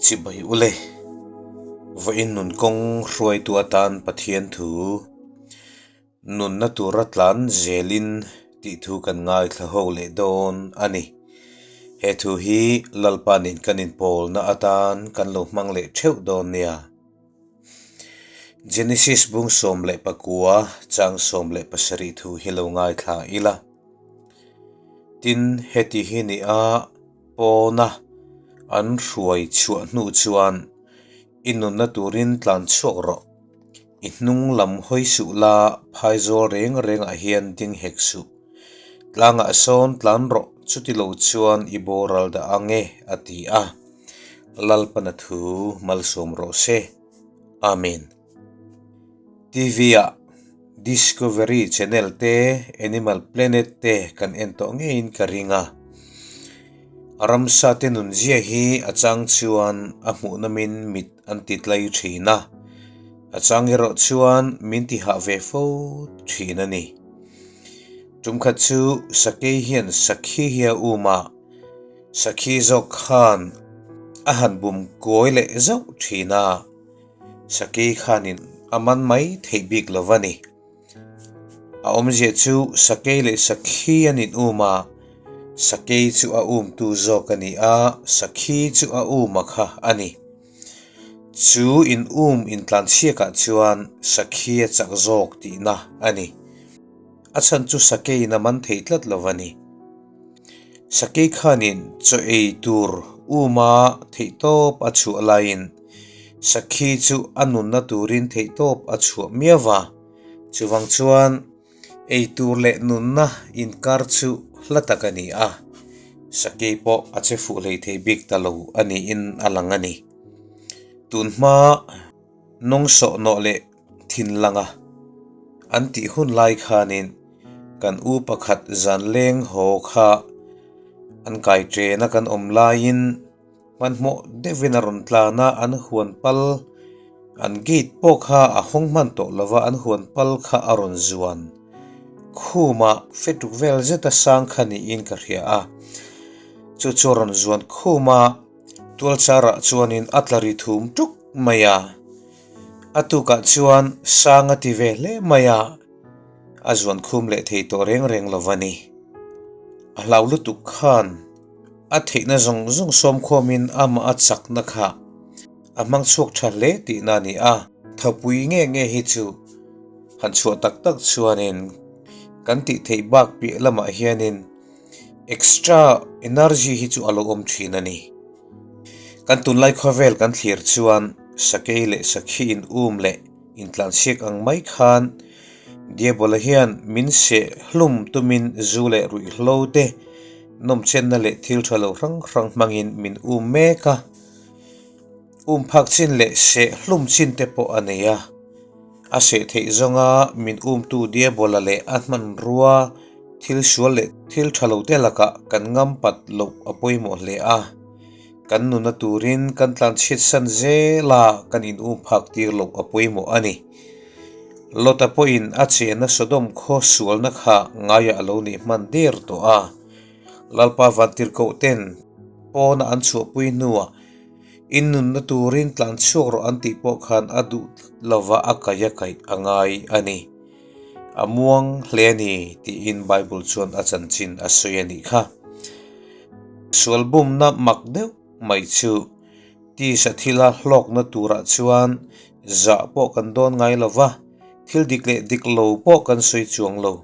Chibai ule, vawiin nun kawng hruaitu atan Pathian thu nunna tura tlan zelin tih thu kan ngaithla ho leh dawn a ni. He thu hi Lalpa nen kan inpawlna atan kan lo hmang leh theuh dawn nia. Genesis bung 19 chang 17 thu hi lo ngaithla ila. Tin, heti hi ni a pawna an hruai chhuah hnu chuan i nunna turin tlan chhuak rawh. I hnung lam hawi suh la phaizawl reng rengah hian ding hek suh. Tlangah sawn tlan rawh chuti lo chuan i boral dah ang e, a ti a. Lalpana thu malsawm rawh se. Amen. TV-ah Discovery Channel te, Animal Planet te kan en tawh ngeiin ka ring a. Ramsa te nunzia hi a chang chuan a hmuhnawmin mit an ti tlai thin a, a chang erawh chuan min ti hah ve fo thin a ni. Tumkhat chu Sakei hian Sakhi hi a um a, Sakhi zawk khan a han bum kawi leh zauh thin a. Sakei khanin a man mai theih bik lo va ni. A awmzia chu sakei leh sakhi an in um a, sakei chu a umtu zawk a ni a, sakhi chu a um a kha a ni. Chu in um intlanchhiakah chuan sakhi a chak zawk tihna a ni. A chhan chu sakeiin a man thei tlat lo va ni. Sakei khanin chaw ei tur uma theihtawp a chhuah laiin Sakhi chu a nunna turin theihtawp a chhuah miau va, chuvang chuan ei tur leh nunna inkar chu hla tak a ni a, Sakei pawh a che fuh hlei thei bik ta lo a niin a lang a ni. Tun hma nawng sawh nawh leh thin langa an tih hun lai khanin kan u pakhat zan leng haw kha an kai ṭena kan awm laiin Hmanhmawh deuhin a rawn tlan a, an huan pal, an gate pawh kha a hawng hman tawh lo va, an huan pal kha a rawn zuan khum a, fetuk vel zeta sang kha niin ka hria a, chu chu a rawn zuan khum a, tual charah chuanin a tla ri thum tuk mai a, a tukah chuan sang a ti ve hle mai a, a zuan khum leh thei tawh reng reng lo va ni. A hlau lutuk khan. A theihna zawng zawng sawmkhawmin amah a chakna kha a hmang chhuak tha hle tihna a ni a. Thapui nge nge hi chu han chhuah tak tak chuanin kan tih theih bak piah lamah hianin extra energy hi chu a lo awm thin a ni. Kan tunlai khawvel kan thlir chuan sakei leh sakhi in um leh intlansiak ang mai khan Diabola hian min seh hlum tumin zu leh ruihhlo te nawmchenna leh thil tha lo hrang hrang hmangin min um mek a, um phak chin leh seh hlum chin te pawh a nei a. A seh theih zawnga min umtu Diabola leh a hmanrua thil sual leh thil tha lo te lakah kan ngam pat loh a pawimawh hle a. Kan nuna turin kan tlanchhiatsan zel a, kan in um phak tir loh a pawimawh a ni. Lota pawhin a chena Sodom khaw sualna kha ngaiah a lo nih hman der tawh a. Lalpa Vantirhkoh ten pawna an chhuahpui hnuah in nunna turin tlan chhuak rawh an tih pawh khan a duh lova a kaih a kaih a ngai a ni. A muang hle a ni tiin Bible chuan a chanchin a sawi a nih kha. Sual bumna mak deuh mai chu Tisa thila hlawkna turah chuan zah pawh kan dawn ngai lo va, thil dik leh dik lo pawh kan sawi chuang lo.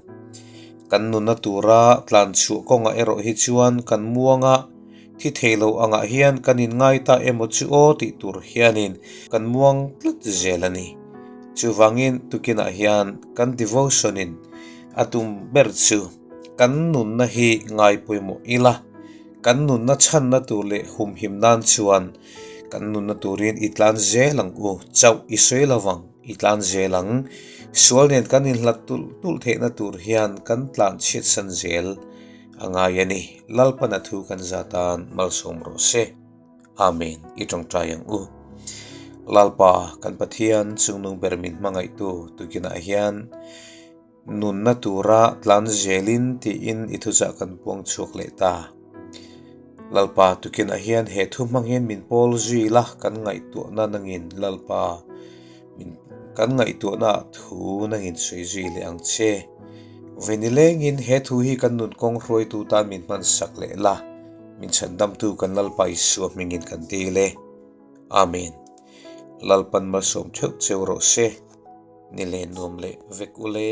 Kan nunna tura tlan chhuah kawngah erawh hi chuan kan muanga thi thei lo angah hian kan inngai ta emaw chu aw tih tur hianin kan muang tlat zel a ni. Chuvangin tukinah hian kan devotion-in a tum ber chu kan nunna hi ngai pawimawh ila. Kan nunna chhanna tur leh humhim nan chuan kan nunna turin i tlan zel ang u, chauh i sawi lo vang, i tlan zel ang. Sual nen kan inhlat tulh tulh theihna tur hian kan tlan chhiatsan zel a ngai a ni. Lalpana thu kan zatan malsawm rawh se. Amen. I tawngtai ang u. Lalpa, kan Pathian chungnung ber min hmangaihtu tukinah hian, Nunna tura tlan zelin tiin i thuchah kan puang chhuak leh ta. Lalpa tukinah hian he thu hmang hian min pawl zui la kan ngaihtuahna nangin Lalpa min kan ngaihtuahna ah thu nangin sawi zui leh ang che. Veni lengin he thu hi kan nun kawng hruaitu tan min hman sak leh la, min chhandamtu kan Lalpa Isua hmingin kan dil e. Amen. Lalpan malsawm theuh cheu rawh se. Ni leh nuam leh vek ule.